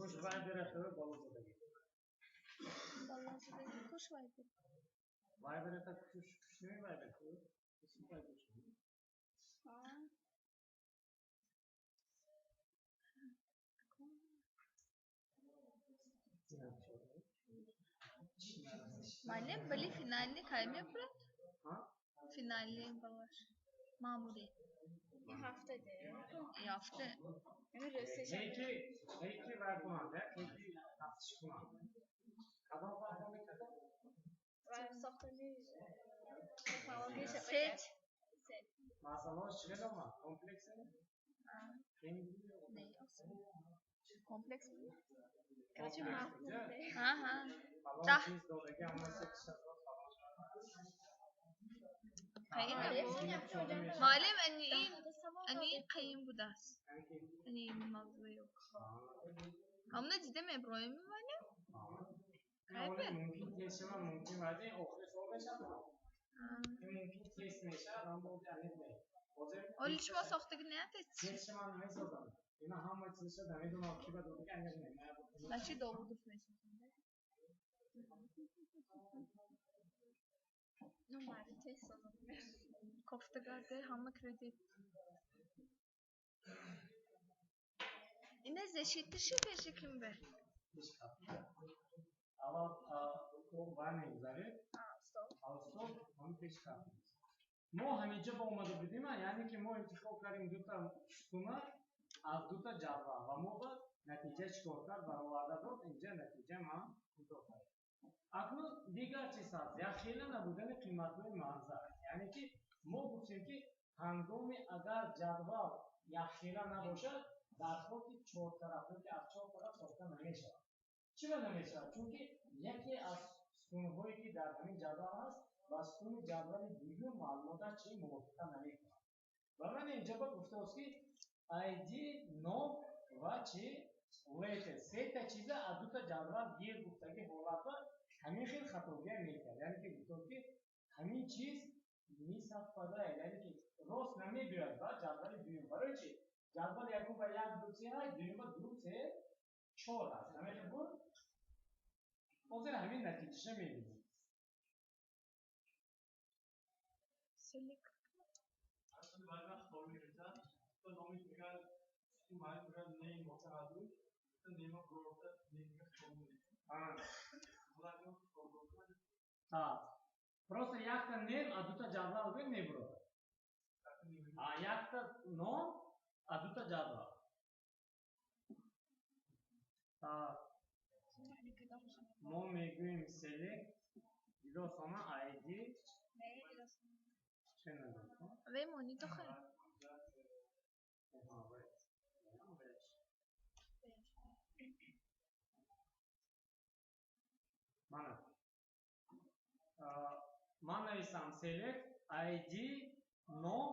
Куш Вайбера ту боло задаги. Боло задаги куш Вайбер. Вайбера та куш куш неми Вайбер ку? Исм Вайбер шу. Ҳа. Маълим, бали финални кай мебурад? Ҳа? Финални балаш. Маъмурӣ. Ин ҳафта де. И ҳафта. Яъне рӯз сешанбе. Ки ки вай кунанд, ки тафтиш кунанд. Кадом фарқони кадом? Ва сохтани технологияи шабака. Сеть. Сеть. Масъалаҳо чӣ хел омад? Комплексе? А, Қиин буд ё? Не, осон. Комплекс буд? Короче, Комплекс мафҳум буд, де. Ҳа. Фалон Даҳ. чиз додаги, ҳама сетиша дод, фалон. Қиин Маълим, набуд. якчо ҷамъ Муаллим, ани ин даҳта савол ани додем. қиин будааст. Яъне ки Ани ин мавзӯи. Ҳамна дида меброем, муаллим? Кайфе? Мумкин тест шавад, мумкин ваъда охири сол мешавад. Ин мумкин тест мешавад, аммо бози аниқ не. Ҳозир Оли шумо сохтаги не тест? Тестша ман намесозам. Ина ҳама чизша намедонам, ки ба додаги, аниқ не. Значит, Довудов месозам. Ну, маълим тест созам. Кофтагарде ҳама кредит. Ина зешитиши пеши ким бе? Ҳеҷ кас. Аввал вай мегузаред. А, стоп. Устод, ҳамин пеши хат. Мо ҳаминҷо ба омада будем, яъне ки мо интихоб кардем дута сутуна аз дута ҷадвал ва мо ба натиҷа чӣ кор кард, бароварда дод. Инҷа натиҷа ман кӯтоҳ кардем. Акнун дигар чиз ҳаст, якхела набудани қиматҳои марза. Яъне ки мо гуфтем, ки ҳангоми агар ҷадвал якхела набошад, дархости чортараф ёки аз чор тараф сохта намешавад. Чӣ ба намешавад? Чунки яке аз сутунҳое, ки дар ҳамин ҷадвал ҳаст, ба сутуни ҷадвали дуюм маълумоташ чӣ мувофиқа намекунад. Ва ман инҷа ба гуфтааст, ки ID, ном ва чӣ letter, сета чиза аз дута ҷадвал гир гуфтаги ҳолатба ҳамин хел хатогия мекард. Яъне ки гуфтааст, ки ҳамин чиз несовпадает, яъне ки рост намебиёяд ба ҷадвали дуюм. Барои чӣ? Ҷадвали якум ба як, ду, се ҳаст, дуюм ба ду, се, чор ҳаст. Ҳамин хел буд. Ҳозир ҳамин натиҷаша мебинем. Select. Асли баъзе вақт хато мегирифта, то номи мегӯяд, ки муаллим мегӯяд name боса ду, то name брорта name мегӯяд хато мегирифта. Ҳолат хато мекунад. Так. Просто якта name аз дута ҷадвал гӯем, мебурад. А якта ном аз дута ҷадвал. Так. Мо мегӯем select дилосона ID. Не, дилосона. Чӣ надорад? Ве монӣ дохел. Аҳа, вай. Вай. Мана. Ман нависам select ID, ном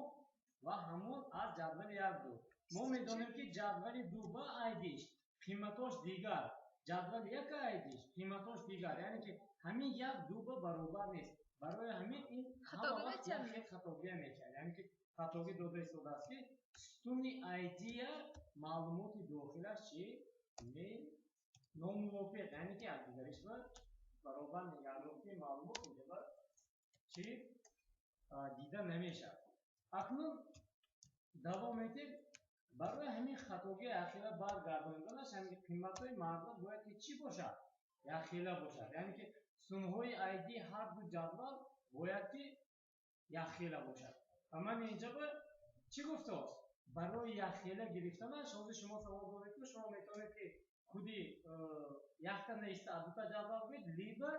ва ҳамон аз ҷадвали як, ду. Мо медонем, ки ҷадвали ду ба ID-ш қиматош дигар, ҷадвали як ID-ш қиматош дигар, яъне ки ҳамин як ду ба баробар нест. Барои ҳамин ин ҳама Хатогӣ вақт мечавад. як хел хатогия мекард, яъне ки хатогӣ дода истодааст, ки сутуни ID-я маълумоти дохилаш чӣ не номувофиқ, яъне ки якдигариш ба баробар нигаҳдории маълумот инҷа ба чӣ дида намешавад. Акнун давом медиҳем. Барои ҳамин хатогии якхела баргардонданаш, ҳамин қиматҳои марза бояд ки чӣ бошад? Якхела бошад, яъне ки сутунҳои ID ҳар ду ҷадвал бояд ки якхела бошад. Ва ман инҷа ба чӣ гуфтааст? Барои якхела гирифтанаш ҳозир шумо савол доред, ки шумо метавонед, ки худи якта нависта аз дута ҷадвал гӯед, либо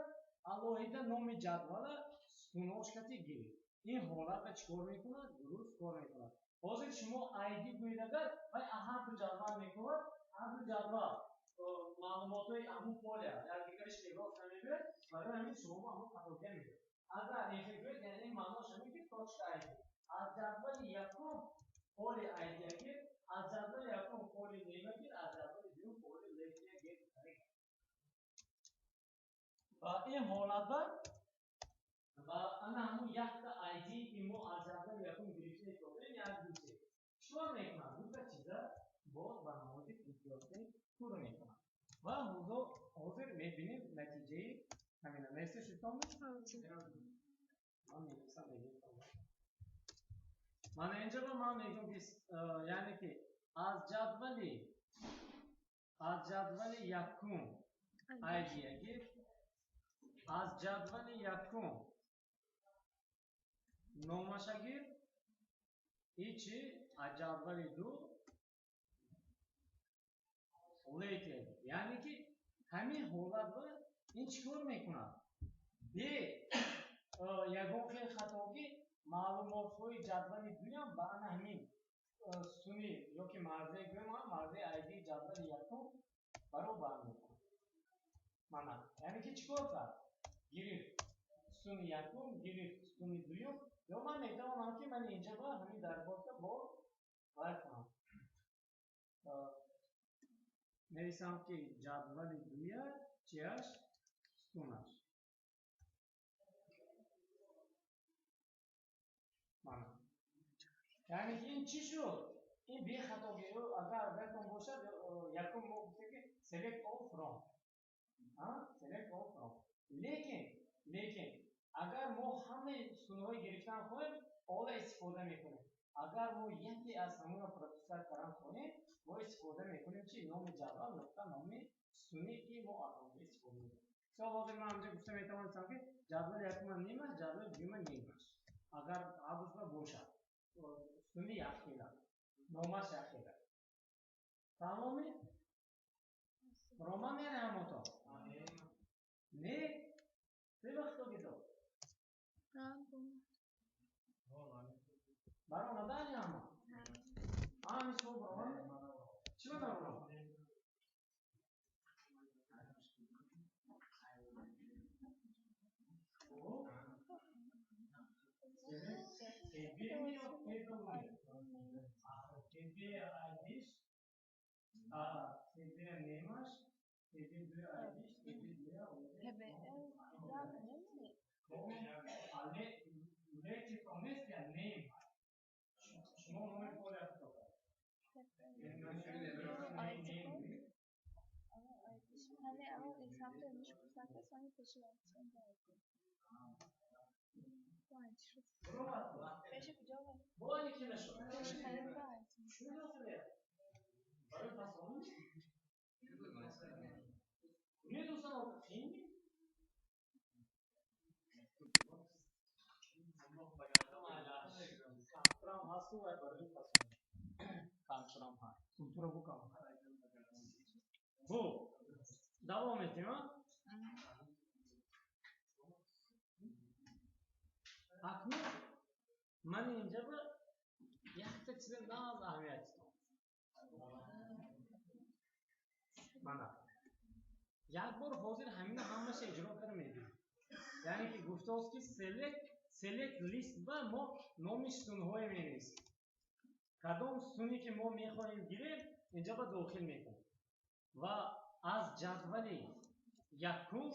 алоҳида номи ҷадвала сутунҳош кати гиред. Ин ҳолатра чӣ кор мекунад? Дуруст кор мекунад. Ҳозир шумо ID гӯед, агар вай ҳар ду ҷадвал мекунад, ҳар ду ҷадвал маълумотҳои ҳамун поля якдигариш рост намебиёяд. Барои ҳамин шумо ҳамун хатогия мегӯед. Агар ин хел гӯед, яъне маънош ҳамин, ки точка ID аз ҷадвали якум поли ID гир, аз ҷадвали якум поли name гир, аз ҷадвали дуюм поли letter гир. Ва ин ҳолатба ва ана ҳамун якта ID, ки мо аз ҷадвали якум гирифта истодем, як, ду, се, чикор мекунад? Дута чиза боз ба намоди прикрёстный пур мекунад. Ва ҳозир мебинем натиҷаи ҳамина. Нависта шудтонми? Ман менависам, мегӯям. Мана инҷа ба ман мегӯям, ки яъне ки аз ҷадвали якум ID гир, аз ҷадвали якум номаша гир, ичи аз ҷадвали ду late. Яъне ки ҳамин ҳолат ба ин чӣ кор мекунад? Бе ягон хел хатогӣ маълумотҳои ҷадвали дуям ба ана ҳамин сутуни ёки марзаи гӯем, марзаи ID ҷадвали якум баробар мекунад. Мана, яъне ки чӣ кор кард? Гирифт сутуни якум, гирифт сутуни дуюм. Ё ман метавонам, ки ман инҷа ба ҳамин дархоста бо вай кунам, нависам, ки ҷадвали дуя чиаш? Сутунаш. Мана, яъне ки ин чӣ шуд? Ин бехатогӣ. Агар ёдтон бошад, якум мо гуфтем, ки select all from, select all from. Лекин агар мо ҳамаи сутунҳои гирифтан хоҳем, all истифода мекунем. Агар мо яке аз ҳамонро пропускать кардан хоҳем, мо истифода мекунем чи? Номи ҷадвал нуқта номи сутуне, ки мо аз онҷо истифода мекунем. Мисол, ҳозир ман ҳамҷо гуфта метавонистам, ки ҷадвали якума name аш, ҷадвали дуюма name аш, агар ҳардушба бошад, сутуни якхела, номаш якхела. Фаҳмомед? Роман, яъне ҳамото не се вақто гидо баромадани ҳама ҳами шумо баромад. Чӣ ба набаромад? TB ми ё table ми? TB ID-ш, TB name аш, TB ду ID-ш, TB ду. TB не. Лексикон нест я name. Шумо номи поля хато. ID. Ҳами аввал example ниш гуфтака, сони пеши ID шуд. Пеши куҷо буд? Бояд ки нашуд. Пеши name ба ID. Чӣ дохиле? Барои пасонӣ? Медонистам, қиин. Компютерам ҳасту вай барои пасонӣ. Компютерам ҳаст. Культура букам. Хуб, давом метем, а? Акнун ман инҷа ба якта чизе наз аҳамият дидам. Мана, як бор ҳозир ҳамина ҳамаша иҷро карда мебинем. Яъне ки гуфтааст, ки select list ба мо номи сутунҳое менависем. Кадом сутуне ки мо мехоҳем гирем, инҷа ба дохил мекунем ва аз ҷадвали якум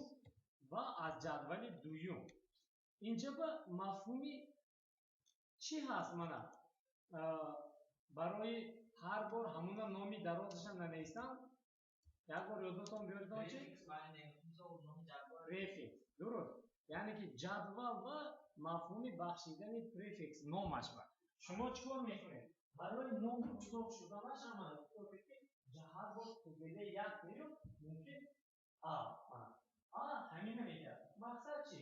ва аз ҷадвали дуюм. Инҷа ба мафҳуми чӣ ҳаст? Мана, барои ҳар бор ҳамуна номи дарозаша нанависам, як бор ёдотон биёридон чи? Префикс. Дуруст. Яъне ки ҷадвал ва мафҳуми бахшидани префикс номаш ба. Шумо чӣ кор мекунед? Барои ном кӯтоҳ шуданаш, ҳамана, ки ҳар бор тубелаи як меёб, мумкин а мана а ҳамина мегӯяд. Мақсад чи?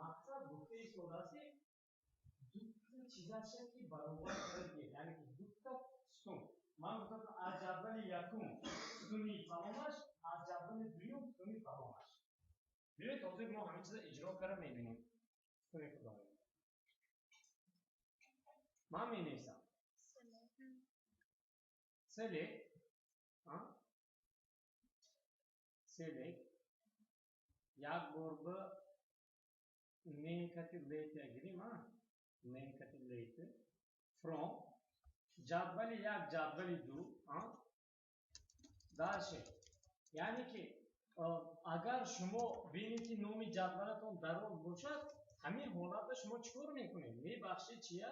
Мақсад гуфта истодааст, ки дута чизаша ки баробар карда, яъне ки дута сутун. Ман гуфтам, аз ҷадвали якум сутуни фалонаш, аз ҷадвали дуюм сутуни фалонаш. Биёед, ҳозир мо ҳамин чиза иҷро карда мебинем. Сутуни худо ман менависам select, select як бор ба name кати late гирим, name кати late from ҷадвали як, ҷадвали ду. Дальше, яъне ки агар шумо бинед, ки номи ҷадвалатон дароз бошад, ҳамин ҳолатда шумо чӣ кор мекунед? Мебахшед, чия?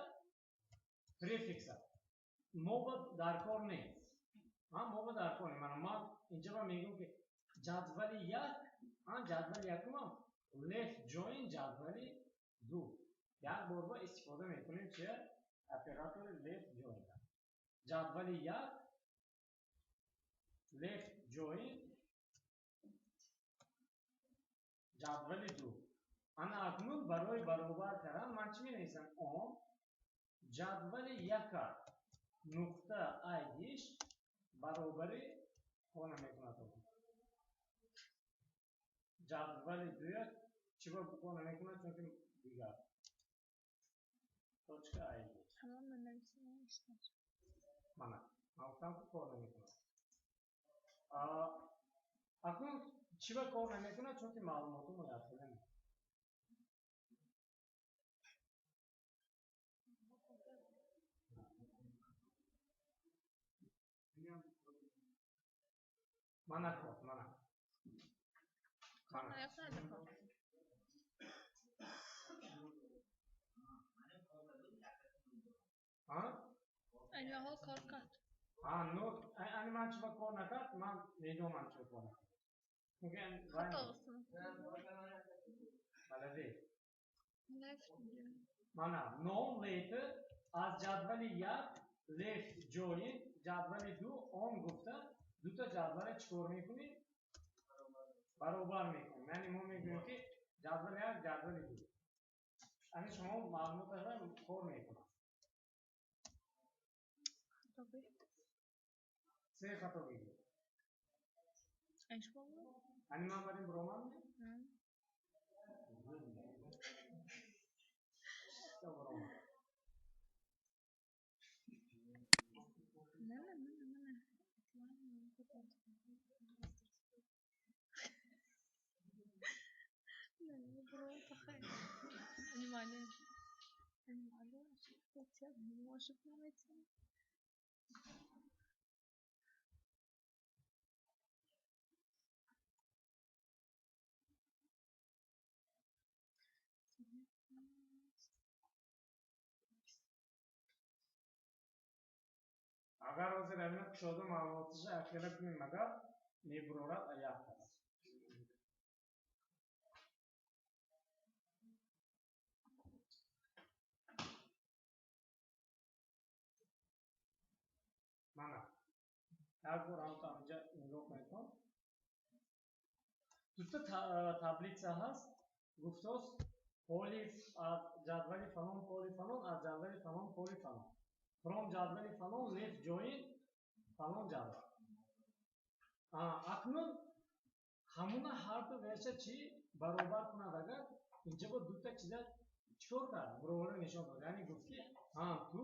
Префикса мо ба дар кор нест, мо ба дар кор. Мана, ман инҷа ба мегӯям, ки Ҷадвали як, ҷадвали якумам left join ҷадвали ду. Як бор ба истифода мекунем чи оператори left join. Ҷадвали як left join ҷадвали ду. Ана акнун барои баробар кардан ман чӣ менависам? Он ҷадвали яка нуқта ID-ш баробари кор намекунад. Ҷадвали дуя чӣ ба кор намекунад? Чунки дигар точка ID. Мана, ман гуфтам ки кор намекунад. Акнун чӣ ба кор намекунад? Чунки маълумоти мо якхела нест. Мана код, мана. Мана. А? Аниҳо кор кард. А, ну, ани ман чӣ ба кор накард, ман медонам чӣ ба кор накард. Чунки Хато. Молодец. Left. Мана, ном left аз ҷадвали як left join ҷадвали ду он гуфта дута ҷадвале чӣ кор мекунем? Баробар мекунем. Яъне мо мегӯем ки ҷадвали як, ҷадвали ду. Ани шумо маълумоташро кор мекунад. Хато. Се хато бигир. Ай шумо? Ани ман барин биромад ме? Чиста биромад. Не, не, не, не, не. Внимание. Внимание, может найти. Агар ҳозир ҳамина кушода маълумотиша ахира кунем, агар мебурорад як тараф. Мана. Як бор ҳамто инҷа нигоҳ кунед. Дута таблица ҳаст. Гуфтост поли аз ҷадвали фалон поли фалон аз ҷадвали фалон поли фалон. From ҷадвали фалон left join фалон ҷадвал. Акнун ҳамуна ҳарду версия чӣ баробар кунад агар инҷа бо дута чиза чӣ кор кард? Баробарро нишон дод. Яъне гуфт ки ту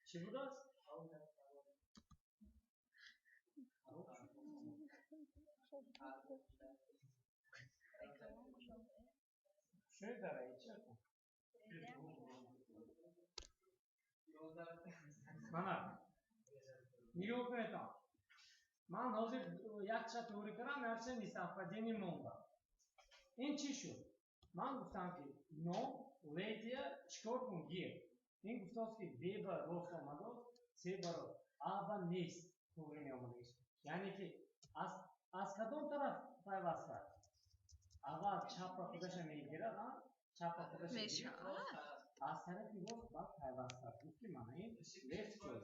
чӣ будааст? Шуни дара чӣ? Мана. Нигоҳ кунед. Ман ҳозир якча туғри кардам, якча несовпадение монда. Ин чӣ шуд? Ман гуфтам ки ном летия чикор кун гир. Ин гуфтааст ки Б ба рост омадааст, С ба рост, А ба нест туғри меомадагиш. Яъне ки аз кадом тараф пайваст кард? Аввал чапа худаша мегирад, чапа худаша мегирад. Аз тарафи рост баъд пайваст кард. Гуфт ки мана ин left join.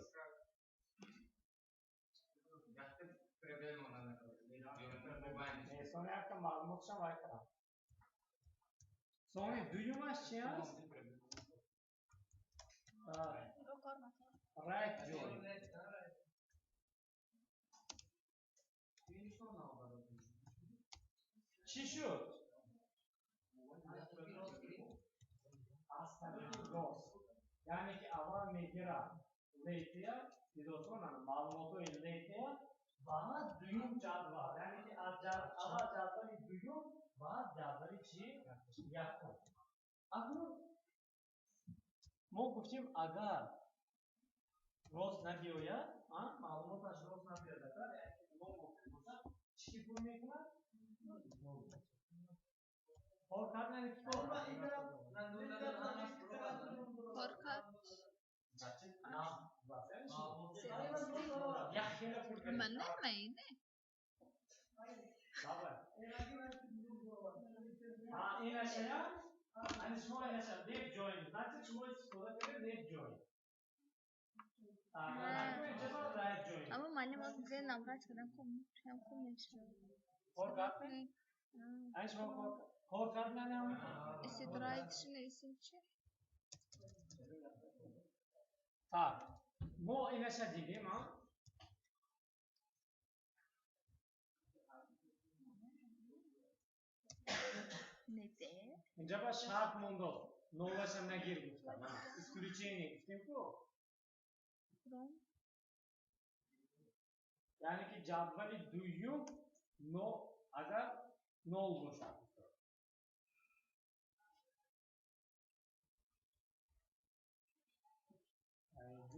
Сони якта маълумотшам вай кардам. Сони дуюмаш чи аст? Right join. Чӣ шуд? Аз тарафи рост. Яъне ки аввал мегирад летия, дидотон маълумотҳои летия, баъд дуюм ҷадвал. Яъне ки аввал ҷадвали дуюм, баъд ҷадвали чи? Якум. Акнун мо гуфтем агар рост набиёяд, маълумоташ рост набиёяд, агар ном Чӣ пур мекунад? Кор кард, яъне ки кор Кор кард. Як хела пур кард. Ман не, Инашая, ани шумо инаша left join. Значит, шумо истифода кардед left join. Right join. Аммо маълим оз зе наврат кардам, ҳам хуб мешавад. Кор кард? Ани шумо кор кард, яъне ҳам? Исид right ши нависем чи? Так, мо инаша дидем, а? Инҷа ба шарт мондост. Нолаша нагир гуфтам. Исключение гуфтем ку. Яъне ки ҷадвали дуюм но агар нол бошад. ID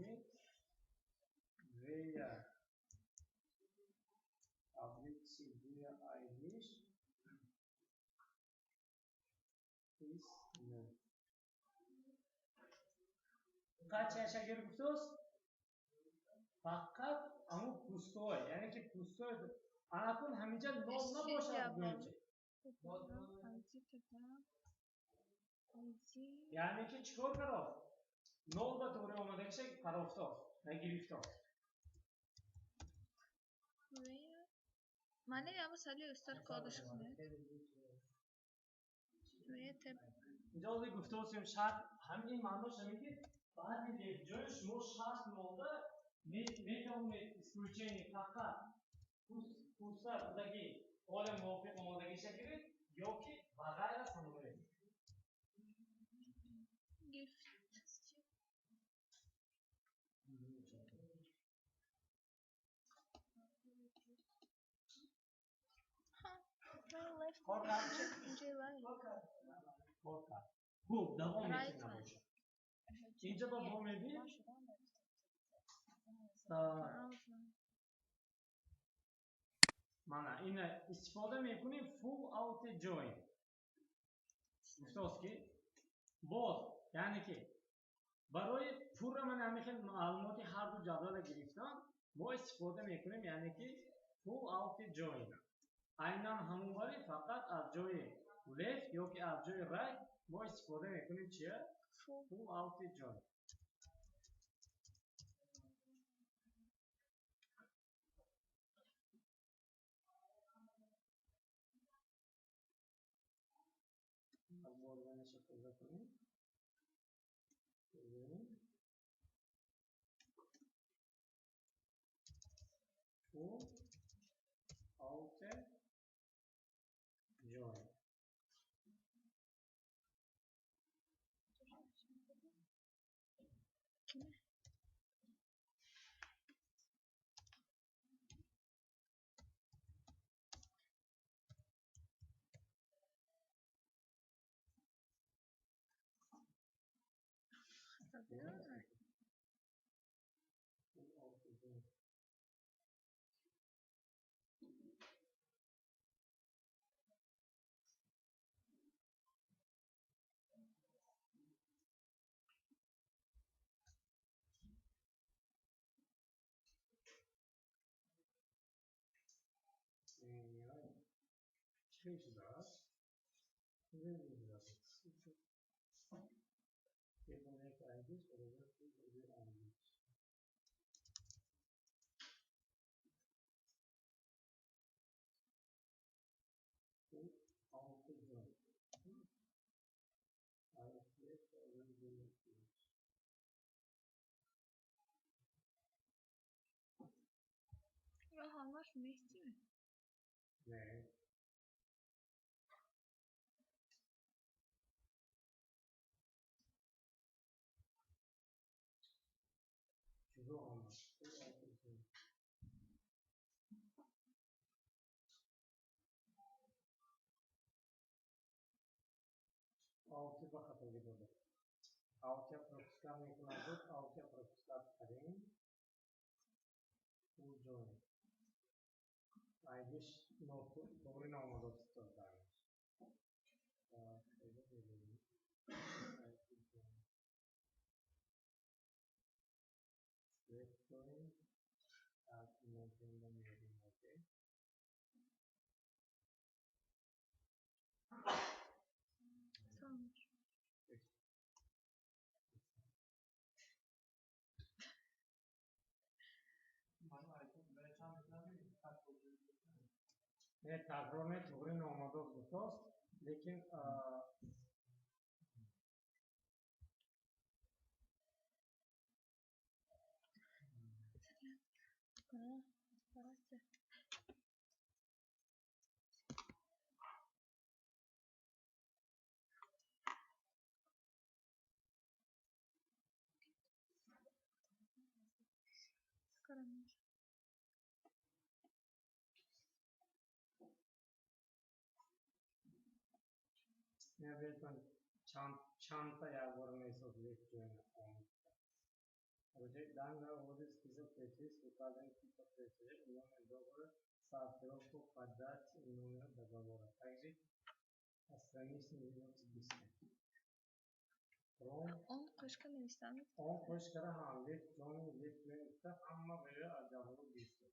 where таблицы where ID is null. Қачаша гир гуфтост? Фақат аму пустой, яъне ки пустой. Анакун ҳаминҷа нол набошад гӯем чи? Яъне ки чӣ кор кард? Нол ба туғри омадагиша парофтост, нагирифтост. Мане яму сали устар кодаш кунед. Инҷа ҳозир гуфтаостем шарт, ҳамин маънош ҳамин ки баъди left join шумо шарт монда метавонед исключение фақат пуста будаги ҳоли мувофиқ омодагиша гиред ё ки ба ғайр аз ҳамоне. Гифт. Кор кард чи? Кор кард. Хуб, давом мекунем бошад. Инҷа ба бо мебинем. Мана ина истифода мекунем full auto join. Гуфтост ки боз, яъне ки барои пурра ман ҳамин хел маълумоти ҳар ду ҷадвала гирифтам, мо истифода мекунем, яъне ки full auto join. Айнан ҳамон вари фақат аз ҷои left ё ки аз ҷои right мо истифода мекунем чия? Full auto join. Аз борганаша тоза кунем. Full auto join. Full auto join. Чӣ чиз аст? Table IDs IDs. Full auto join. Ё ҳамаш мести? Не. Чизо ҳамаш? Full auto join. Ауте ба хатогӣ дода. Ауте пропускать мекунад буд, ауте пропускать кардем. Full join. ID-ш Тоғри наомадост даниш. Так, мебинем. Left join. Так, мумкин мебинем. Окей. Салом. Не, такрор не, туғри наомадост гуфтост, лекин чандта якбора месоз left join омӯхта. Короче, данный выводит список платежей с указанием типа платежа и номер договора, сортировку по дате и номеру договора. Также страничный вывод списка. From Он қошка навистан. Он қошкара ҳам left join, left join гуфта ҳама ғайра аз ҷавобу гирифта.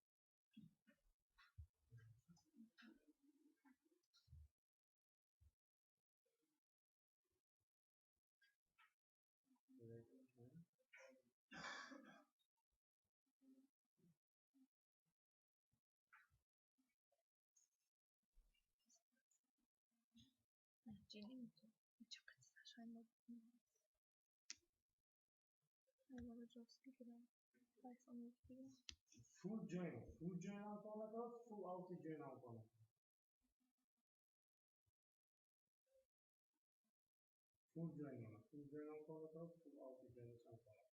Full join, full join ҳам кор накард, full outer join ҳам кор накард. Full join mana, full join ҳам кор накард, full outer join ҳам кор накард.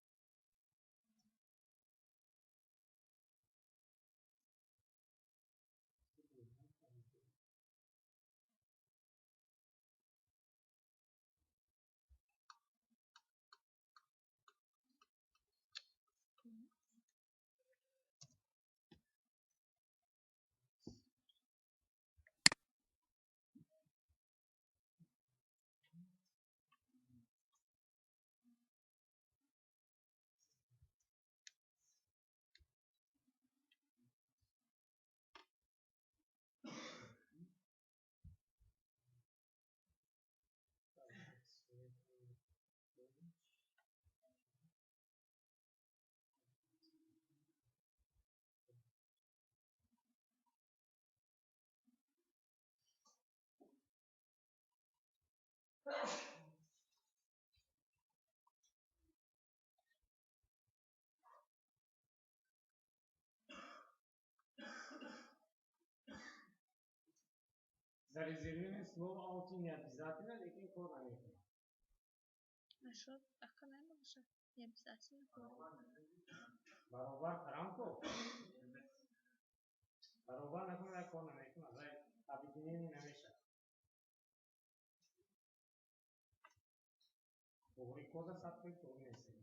Зарезервированное слово outer не обязательно, лекин кор намекунад. Нашуд, ака намебошад. Не обязательно кор. Баробар карам ку. Баробар накунад, кор намекунад. Вай объединение намешавад. Тоғри кода сабт кунед, тоғри нестед.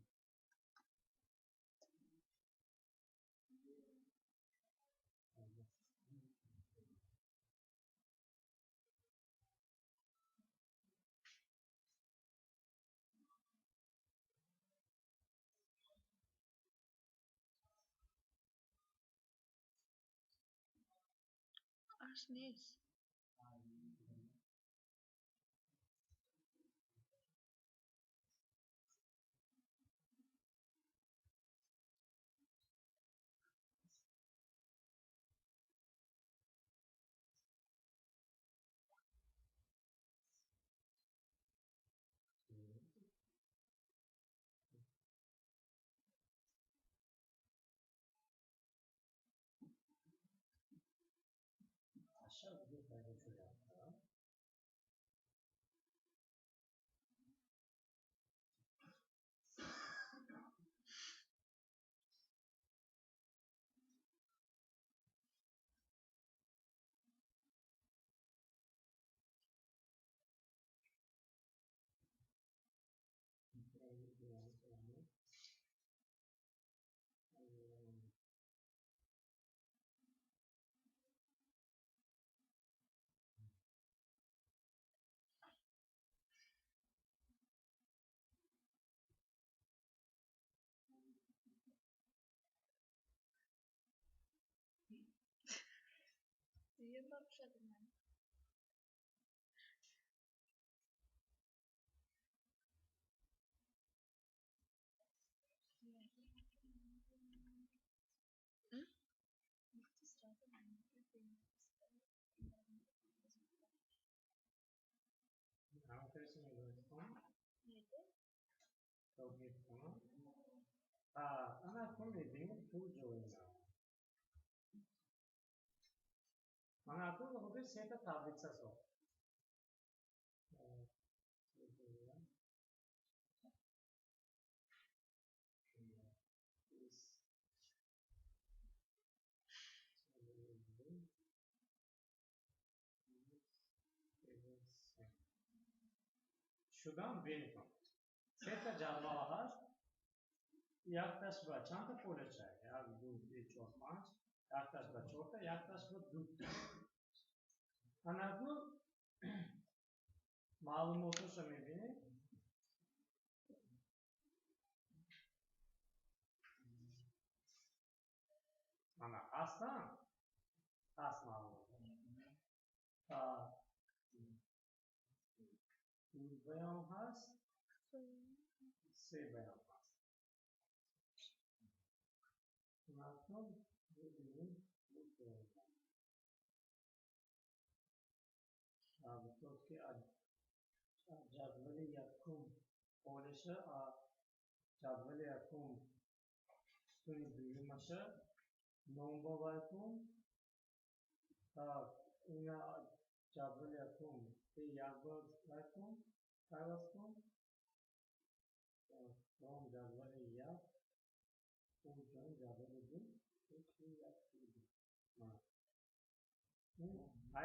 Аш нест. Aşağı bir пайдо шуда. Дуюм бор кушодем. Ана кун мебинем full join. Мана акун ҳозир сета таблица сохт. Шудам бинкун. Сета ҷадвал ҳаст. Якташ ба чандта полеча? Як, ду, се, чор, панҷ. Якташ ба чорта, якташ ба дута. Ана акнун маълумотошо мебинем. Ана ҳастанд? Ҳаст маълумотош. Ду баён ҳаст, се баён ҳаст. Акнун бибинем гуфтод ки ҷадвали якум полиша, ҷадвали якум сутуни дуюмаша ном бовар кун. Так, ина ҷадвали якум те як бор вай кун, пайваст кун. From ҷадвали як, full join ҷадвали ду, як, ду.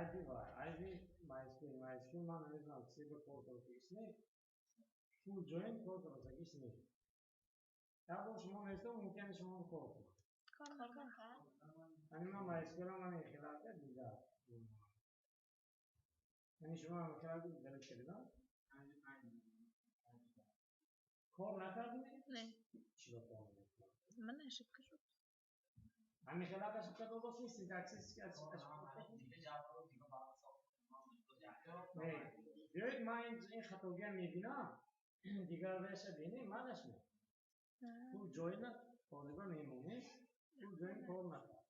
ID ва ID MySQL, MySQL ман намедонам чизе ба кор кардагиш не. Full join кор кардагиш не. Як бор шумо нестам, мумкин шумо кор кунад. Кор накард. Яъне ман MySQL ман хилака дида. Яъне шумо хилака дида кардед? Кор накардед? Не. Чӣ ба кор мекунад? Ман ошибка шуд. Ҳамин хилака ошибка додост, синтаксис ошибка. Не, биёед ман ин хатогиам мебинам, дигар веша бинем, манаш ме. Full join толиба мемонем, full join кор накард.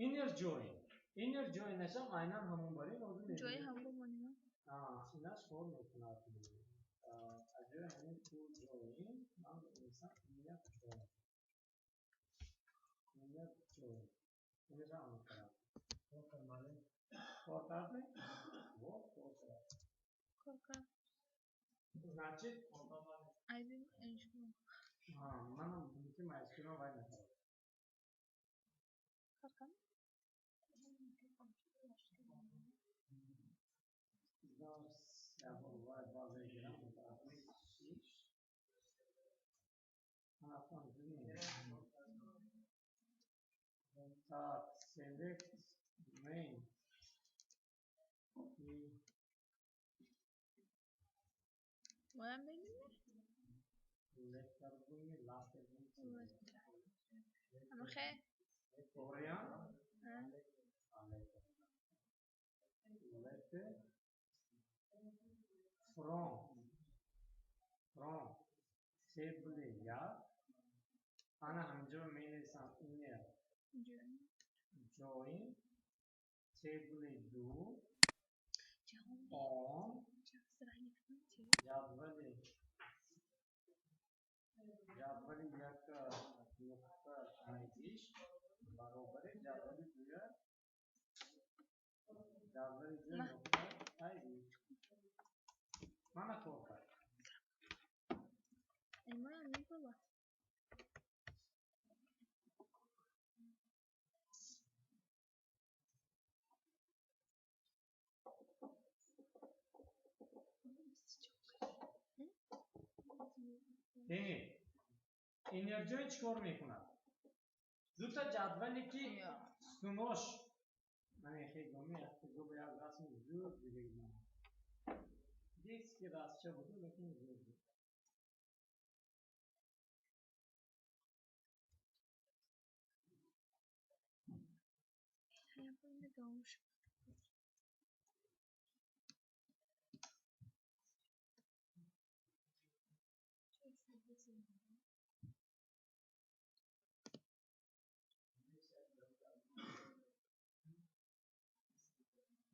Inner join. Inner join нашам айнан ҳамон барин ҳозир мебинем. Ҷои ҳам бимонем. Инаш кор мекунад. Аз ҷои ҳамин full join ман менависам inner join. Inner join. Инашам ҳамон кард. Кор кардем? Вот, кор кард. Кор кард. Значит, ID иншо. Манам мумкин MySQL вай накард. Кор кард? Дарс як бор вай база гирам, дарс шиш. Ана бинем. Так, select main. Моям бинем? Letter бинем, last бинем. Амахе. Korean? Letter. Letter from table як. Ана ҳаминҷо менависам inner join table ду on ҷадвали як нуқта ID-ш баробари ҷадвали дуя ҷадвали ду нуқта ID. Мана кор кард. Моям мебола. Бинед, inner join чӣ кор мекунад? Дута ҷадвале ки сутунош ман хеле як як расми зуд дидагидам. Детский расча буду, лекин зуд буд. Кайме давом шуд?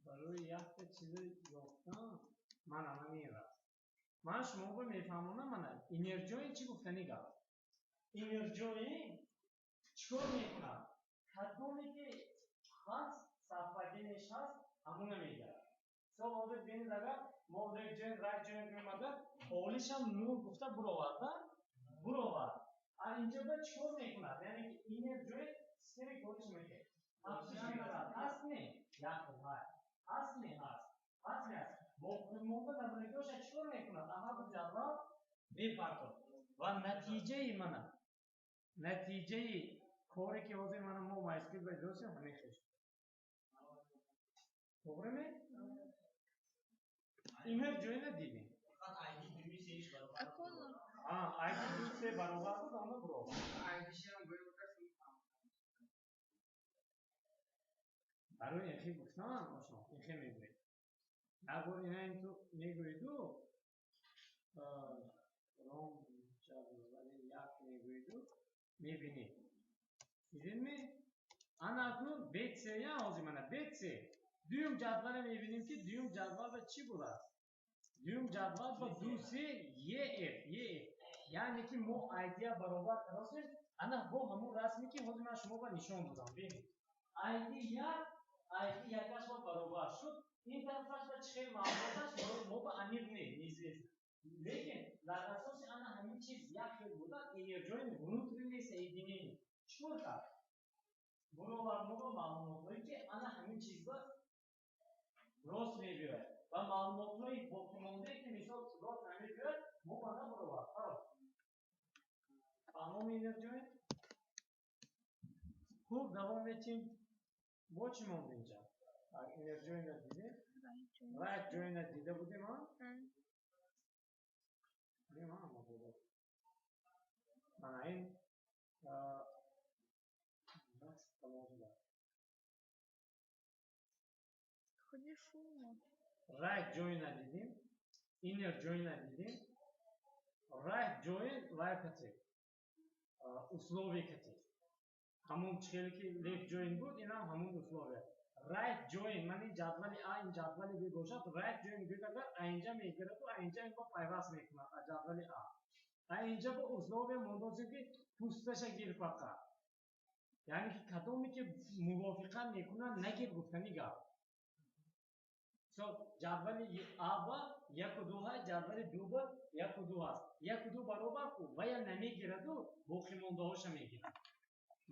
Барои якта чизи ёфтан ман ана мераст. Ман шуморо мефаҳмонам, мана inner join чӣ гуфтани гап. Inner join чӣ кор мекунад? Кадоме ки ҳаст, совпадение ш ҳаст, ҳамуна мегирад. Мисол, ҳозир бинед, агар мо left join, right join кунем, агар холишам нул гуфта буровард, буровард. А инҷо ба чӣ кор мекунад? Яъне ки inner join системаи кориш мекунад. Ҳаст не? Як ҳаст не? Ҳаст. Ҳаст не? Ҳаст. Боқимонда набудагиҳоша чӣ кор мекунад? Ҳарду ҷадвал мепартод. Ва натиҷаи мана, натиҷаи коре ки ҳозир мана мо MySQL ба иҷро ҳамин хел шуд. Тоғри ме? Inner join дидем. Акуна. ID ду се баробар буд, оно буровард. Барои инхи гуфтан, ошно, инхи мегӯед. Як бор ина ин ту мегӯиду, ром ҷадвали як мегӯиду, мебинед. Дидедме? Ана акнун BC я ҳозир мана BC. Дуюм ҷадвале мебинем, ки дуюм ҷадвал ба чӣ будааст? Дуюм ҷадвал ба ду се EF, EF. Яъне ки мо ID баробар кардосем, ана бо ҳамун расме, ки ҳозир ман шумо ба нишон додам. Бинед. ID як, ID якаш ба баробар шуд. Ин тарафаш ба чӣ хел маълумоташ мо ба аниқ не, неизвестно. Лекин дар асоси ана ҳамин чиз як хел будан, inner join внутреннее соединение. Чӣ кор кард? Буровард мо ба маълумотҳое, ки ана ҳамин чиз ба рост мебиёяд ва маълумотҳои боқимондае, ки мисол рост намебиёяд, мо ба набуровард. Халос. Фаҳмом inner join? Хуб, давом метим. Бо чӣ монд инҷа? Inner join дидем? Right join дида будем, а? Дидем, а, мабодо. Мана ин бас тамом шуда. Худи фулмо. Right join дидем, inner join дидем. Right join вай кати, условие кати. Ҳамон чихеле ки left join буд, инам ҳамон условие. Right join, ман ин ҷадвали А, ин ҷадвали Б бошад, right join гӯяд, агар а инҷа мегираду, а инҷа ин бо пайваст мекунад, а ҷадвали А. А инҷа бо условие мондозем, ки пусташа гир фақат. Яъне ки кадоме ки мувофиқат мекунад, нагир гуфтани гап. Мисол, ҷадвали А ба яку ду ҳаст, ҷадвали ду ба яку ду ҳаст. Яку ду баробар ку, вая намегираду, боқимондаҳоша мегирад.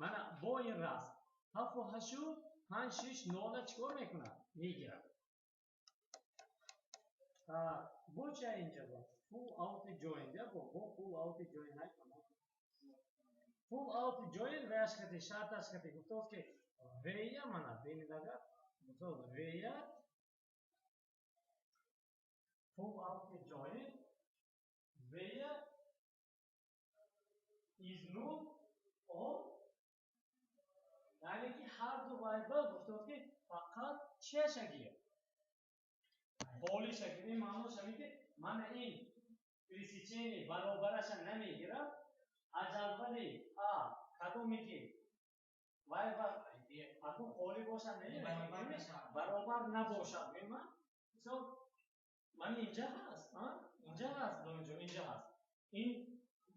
Мана бо ин расм ҳафту ҳашту панҷ шиш нола чӣ кор мекунад? Мегирад. Бо чи инҷа бо? Full outer join, я бо full outer join ҳай. Full outer join ваяш кати, шарташ кати гуфтааст, ки вея, мана бинед, агар гуфтааст where full outer join where is null or, яъне ки ҳар ду вайба гуфтааст, ки фақат чияша гир? Холиша гир. Ин маънош ҳамин, ки мана ин пересечение баробараша намегирад, а ҷадвали А кадоме ки вай ба акун холӣ бошад, баробар набошад. Мема мисол, ман инҷа ҳаст, инҷа ҳаст, донҷо инҷа ҳаст. Ин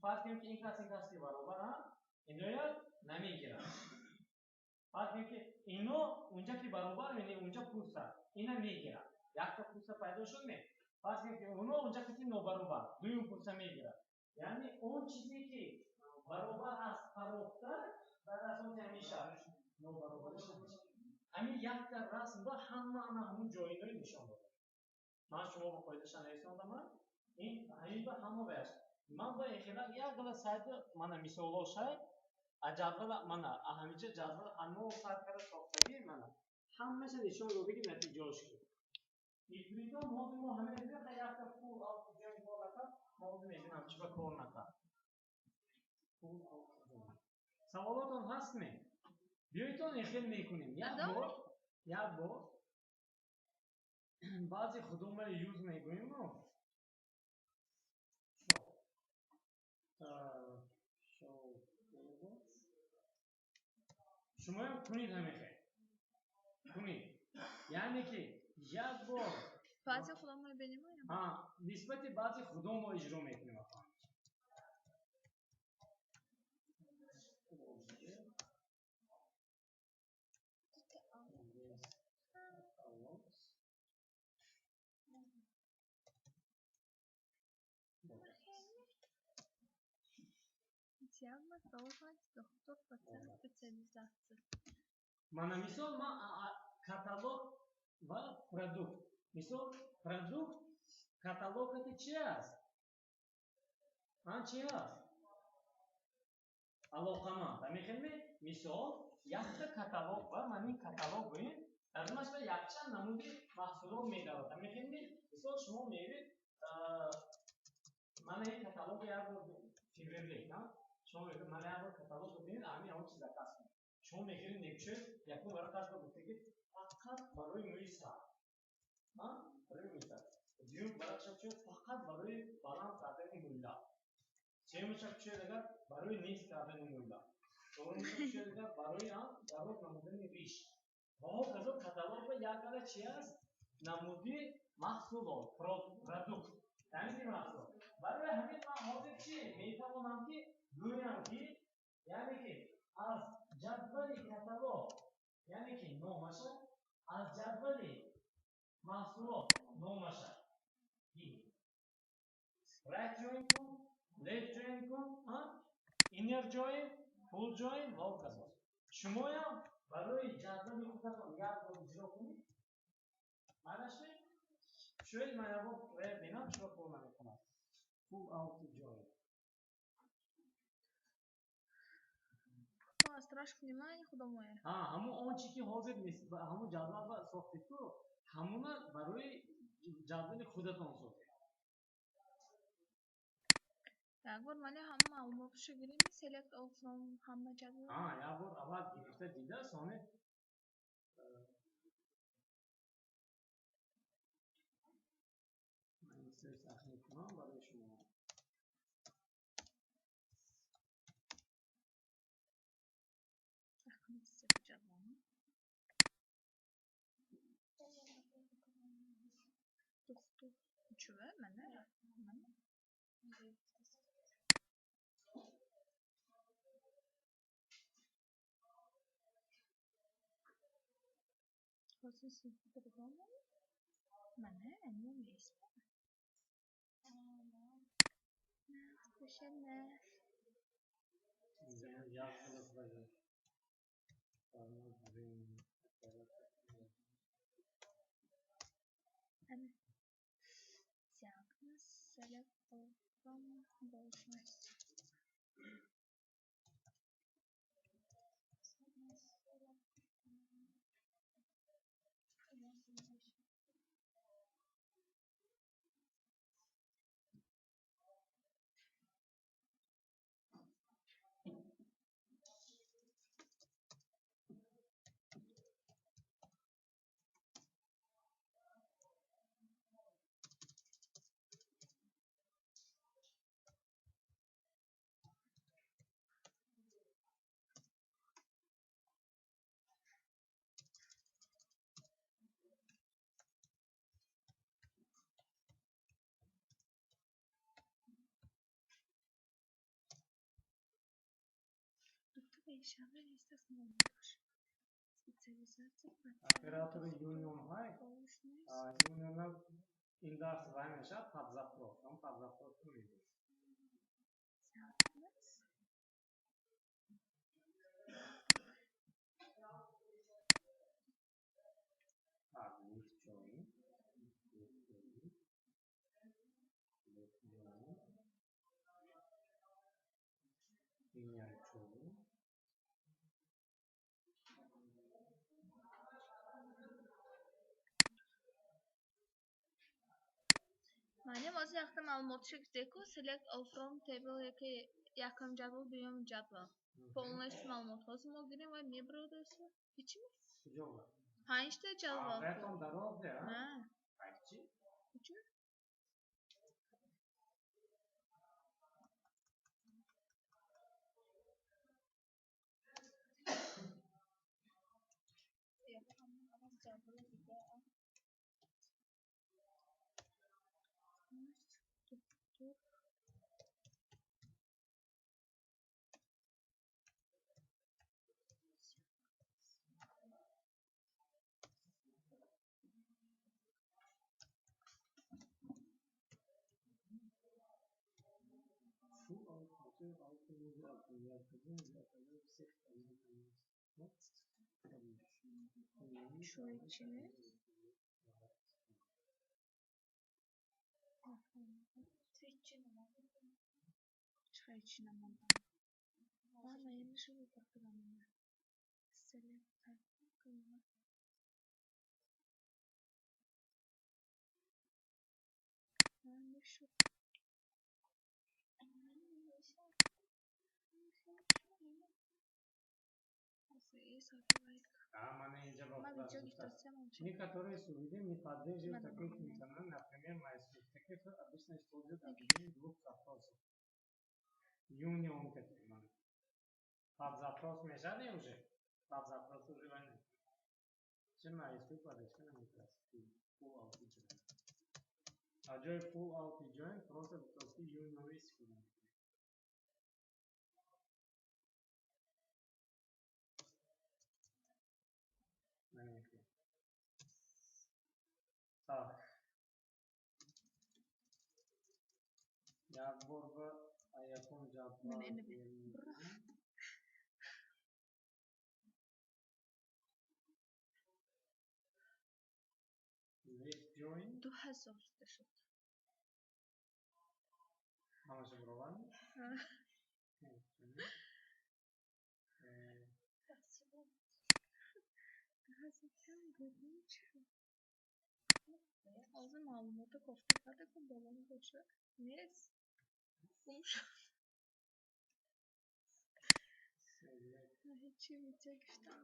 фарз кунем, ки ин кас ки баробаранд, иноя намегирад. Фарз кунем, ки ино унҷа ки баробар, унҷа пуста, ина мегирад. Якта пуста пайдо шуд ме? Фарз кунем, ки оно унҷа ки нобаробар, дуюм пуста мегирад. Яъне он чизе ки баробар аст, парохта дар асоси ҳамин шарт нобаробариш намешавад. Ҳамин якта расм ба ҳама ана ҳамун join ҳои нишон додам. Ман шумо ба қоидаша нависондам, ин ҳамин ба ҳама ваяш. Ман ба эхела як гала сайта мана мисолҳо а ҷадвала, мана ҳаминҷа ҷадвал ано сар карда сохтагӣ, мана ҳамаша нишон додаги, натиҷаош ки. Ифритон ҳозир мо ҳамин якта full outer join кор накард, мо ҳозир мебинам чӣ ба кор накард. Full outer join. Саволотон ҳастме? Биёедтон эхел мекунем. Як бор Як бор баъзе худома use мегӯем, show show table. Шумоям кунед, ҳамихел кунед, яъне ки як бор Баъзе худомо бинем. Нисбати баъзе худомо иҷро мекунем. Диагноз, должность, доктор, пациент, специализация. Мана, мисол, ма каталог ва продукт. Мисол, продукт каталогати чи аст? Ан чи аст? Алоқаманд. Ҳамихелме? Мисол, якта каталог ва ман ин каталог гӯем, дар машба якчанд намуди маҳсулот медавад. Ҳамихелме? Мисол, шумо меёвед, мана ин каталог як бор Фаберлик, шумо мегӯед, мана як бор каталог бибинед, ҳамин ҳамон чиз заказ кунед. Шумо мегиред, мекушед, якум варақаш ба гуфта ки фақат барои мӯи сар, барои мӯи сар. Дуюм варақаша кушед, фақат барои баланд кардани мӯйлаб. Сеюмаша кушед агар, барои нест кардани мӯйлаб. Чорумаша кушед агар, барои дароз намудани риш ва ҳоказо. Каталог ба як гала чи аст? Намуди маҳсулот, продукт, яъне ки маҳсулот. Барои ҳамин ман ҳозир чи метавонам ки гӯям ки, яъне ки аз ҷадвали каталог, яъне ки номаша, аз ҷадвали маҳсулот номаша right join кун, left join кун, inner join, full join ва ҳоказо. Шумоям барои ҷадвали худатон як бор иҷро кунед. Манашме шояд ман як бор бинам, чиро кор намекунад. Full outer join. Страшно внимание худомое. Ҳамун он чи ки ҳозир ҳамун ҷадвал сохтед ку, ҳамуна барои ҷадвали худатон сохтед. Як бор мани ҳама маълумотшо гирем, select all from ҳама ҷадвал. Як бор аввал гирифта дида, сони ман insert сахни кунам барои шумо. Доктор. Чува, мана? Мана. Ҳозир синфи по-другому. Мана, они есть. Совершенно. Як бор. Диагноз, select all from должность. Оператори union ҳай, union ин дарс вай мешавад, подзапрос, ҳам подзапрос мегӯем. Диагноз. Так, left join, left join, left join, inner join. Маълум, ҳозир якта маълумотшо гирифтеку, select all from table яки якум ҷадвал, дуюм ҷадвал. Полностью маълумот ҳозир мо гирем ва мебародасу. Ҳечими? Куҷо? Панҷта ҷадвал. Ағаятон дарозе, а? На. Айчи? Чӣ? Чӯи чӣ намондам? Ладно, я не живу программами. Select type. Мешуд. А, Некоторые СУБД не поддерживают такой функционал, например, MySQL. Таких обычно используют объединение двух запросов. Union такой. Подзапрос мешали уже? Подзапрос уже войны. Чем MySQL поддержка наметрас? Full auto join. А ҷои full auto join просто просто union истифода мекунем. Намекунем. Так. Як бор ба якум ҷадвал. Left join. 2000 шуд. Ҳамаша баровард? Ҳозир маълумотро кофта карда ку болон бошад. Нест. Гум шуд. Ҳечи видео гирифтам.